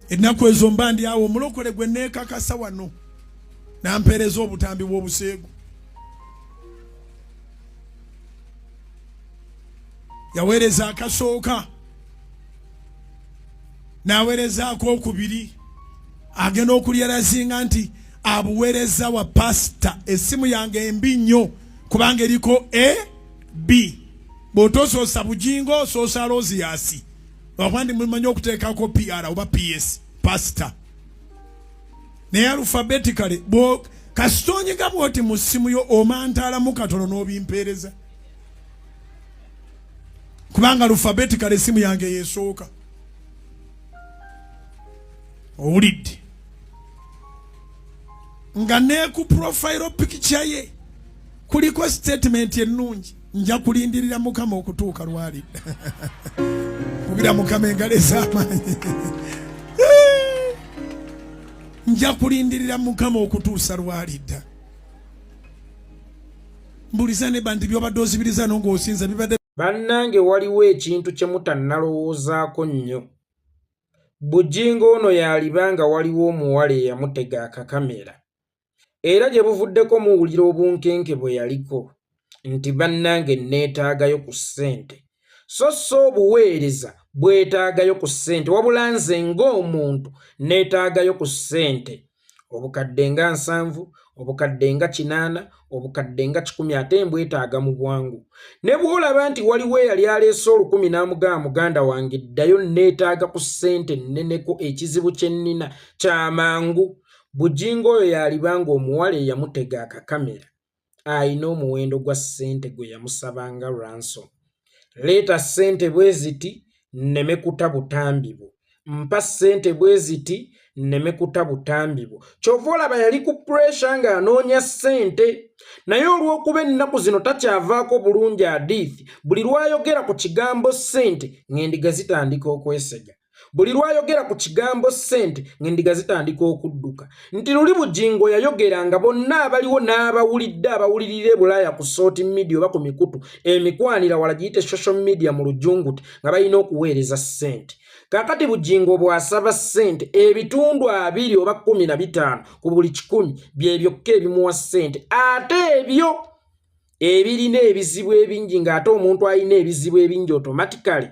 Ennaku ezo mba ndi awo, omulokole gwe neekakasa wano nampeereza obutambi bw'obuseegu. Yaweereza akasooka, n'aweereza ak'okubiri, agenda okulyerazinga nti abuweereza wa pasita. Essimu yange embi nnyo kubanga eriko A B. Bw'otosoosa Bugingo osoosa Aloziasi, lwakuba ndi mumanyi okuteekako PR oba PS, pasita. Naye alphabetically kasita onyiga bw'oti mu ssimu yo omantaalamu katono n'obimpeereza, kubanga alphabetically essimu yange yesooka. Owulidde nga ne ku profile picture ye kuliko statement ennungi, nja kulindirira Mukama okutuuka lwalidda. Kubira Mukama engalo ez'amaanyi. Nja kulindirira Mukama okutuusa lwalidda. Mbuliza ne banti byobadde ozibiriza no ng'osinza bibadde. Bannange, waliwo ekintu kye mutannalowoozaako nnyo. Bugingo ono y'aliba nga waliwo omuwala eyamutega akakamera, era gye buvuddeko muwulira obunkenke bwe yaliko nti bannange nneetaagayo ku ssente. So so obuweereza bwetaagayo ku ssente, wabula nze ng'omuntu neetaagayo ku ssente, obukadde nga 70, obukadde nga 80, obukadde nga 100, ate mbwetaaga mu bwangu. Ne bw'olaba nti waliwo eyali aleese 1000 n'amugamba, muganda wange ddayo, nneetaaga ku ssente nneneko, ekizibu kye nnina kyamangu. Bugingo oyo y'alibanga omuwala eyamutega akakamera ayina omuwendo gwa ssente gwe yamusabanga ransom. Leeta ssente bwe ziti nneme kuta butambi bwo, mpa ssente bwe ziti nneme kuta butambi bwo. Kyova olaba yali ku pressure ng'anoonya ssente, naye olw'okuba ennaku zino takyavaako bulungi adiithi, buli lw'ayogera ku kigambo ssente ng'endiga zitandika okwesega, buli lw'ayogera ku kigambo ssente ng'endiga zitandika okudduka. Nti luli Bugingo yayogera nga bonna abaliwo n'abawulidde abawulirira e Bulaaya ku social media oba ku mikutu emikwanira wala, giyite social media mu lujunguti, nga balina okuweereza ssente. Kaakati Bugingo bw'asaba ssente, ebitundu 20 oba 15 ku buli 100 bye byokka ebimuwa ssente, ate ebyo ebirina ebizibu ebingi, ng'ate omuntu alina ebizibu ebingi automatically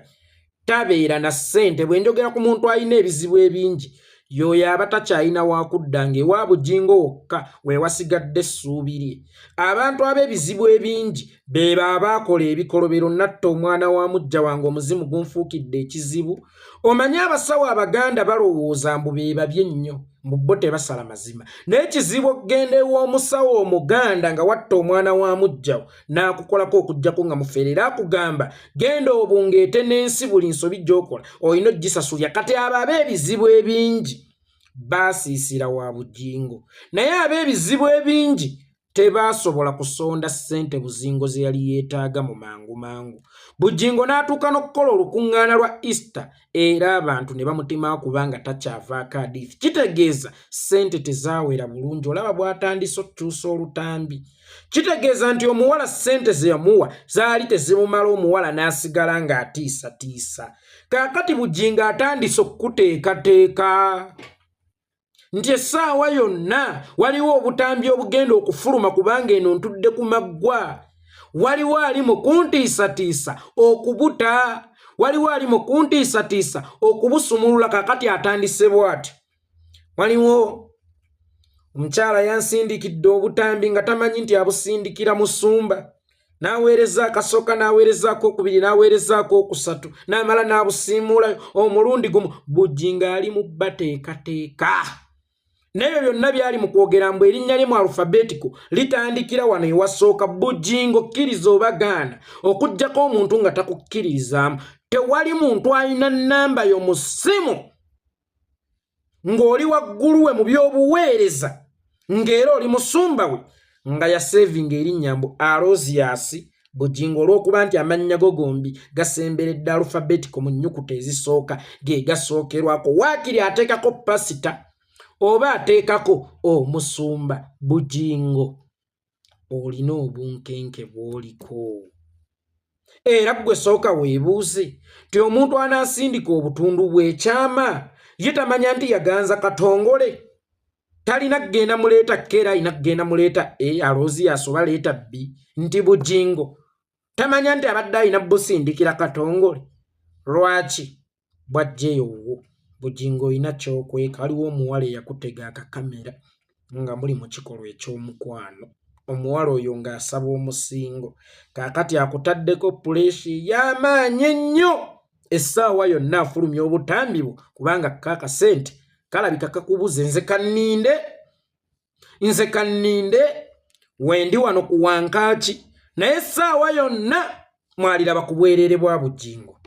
tabeera na ssente. Bwe njogera ku muntu alina ebizibu ebingi, y'oyo aba takyalina wakudda, ng'ewa Bugingo wokka we wasigadde essuubi lye. Abantu ab'ebizibu ebingi beebo abaakola ebikolobero, natta omwana wa muggya wange, omuzimu gunfuukidde ekizibu. Omanyi abasawo Abaganda balowooza mbu be babi ennyo, mbu bo tebasala mazima, naye kizibu okugenda ew'omusawo Omuganda nga watta omwana wa muggyawo n'akukolako, okuggyako nga mufere, era akugamba genda obungeete n'ensi, buli nsobi gy'okola olina ogisasulya. Kati abo ab'ebizibu ebingi baasiisira wa Bugingo, naye ab'ebizibu ebingi tebaasobola kusonda ssente Buzingo ze yali yeetaaga mu mangu mangu. Bugingo n'atuuka n'okukola olukuŋŋaana lwa Easter, era abantu ne bamutima kubanga takyavaako adiithi, kitegeeza ssente tezaawera bulungi. Olaba bw'atandise okukyusa olutambi, kitegeeza nti omuwala ssente ze yamuwa zaali tezimumala, omuwala n'asigala ng'atiisatiisa. Kaakati Bugingo atandise okukuteekateeka nti essaawa yonna waliwo obutambi obugenda okufuluma, kubanga eno ntudde ku maggwa, waliwo ali mu kuntiisatiisa okubuta, waliwo ali mu kuntiisatiisa okubusumulula. Kakati atandise bw'ati: waliwo omukyala yansindikidde obutambi nga tamanyi nti abusindikira musumba, n'aweereza akasooka, n'aweerezaako okubiri, n'aweerezaako okusatu, n'amala n'abusiimuulayo omulundi gumu. Bugingo ali mu bateekateeka n'ebyo byonna byali mu kwogera mbu erinnya lye mu alphabetical litandikira wano ewasooka. Bugingo, kkiriza oba gaana, okuggyako omuntu nga takukkirizaamu, tewali muntu alina nnamba yo mu ssimu ng'oli waggulu we mu by'obuweereza, ng'era oli musumba we, nga yasevinga erinnya mbu Aloziasi Bugingo, olw'okuba nti amannya go gombi gasemberedde alphabetical mu nnyukuta ezisooka ge gasookerwako. Waakiri ateekako pasita oba ateekako omusumba. Bugingo, olina obunkenke bw'oliko, era ggwe sooka weebuuze nti omuntu anaasindika obutundu bw'ekyama Ye tamanya nti yaganza Katongole, talina kugenda muleeta K, era alina kugenda muleeta A, Aloysius oba leeta B. Nti Bugingo tamanya nti abadde alina busindikira Katongole. Lwaki bwajja eyo wuwo? Bugingo, olina kyokweka. Waliwo omuwala eyakutega akakamera nga muli mu kikolwa eky'omukwano, omuwala oyo ng'asaba omusingo. Kaakati akutaddeko pressure y'amaanyi ennyo. Essaawa yonna afulumya obutambi bwo, kubanga kaakasente kalabika kakubuze. Nze kanninde, nze kanninde wendi wano ku wankaaki, naye essaawa yonna mwaliraba ku bwereere bwa Bugingo.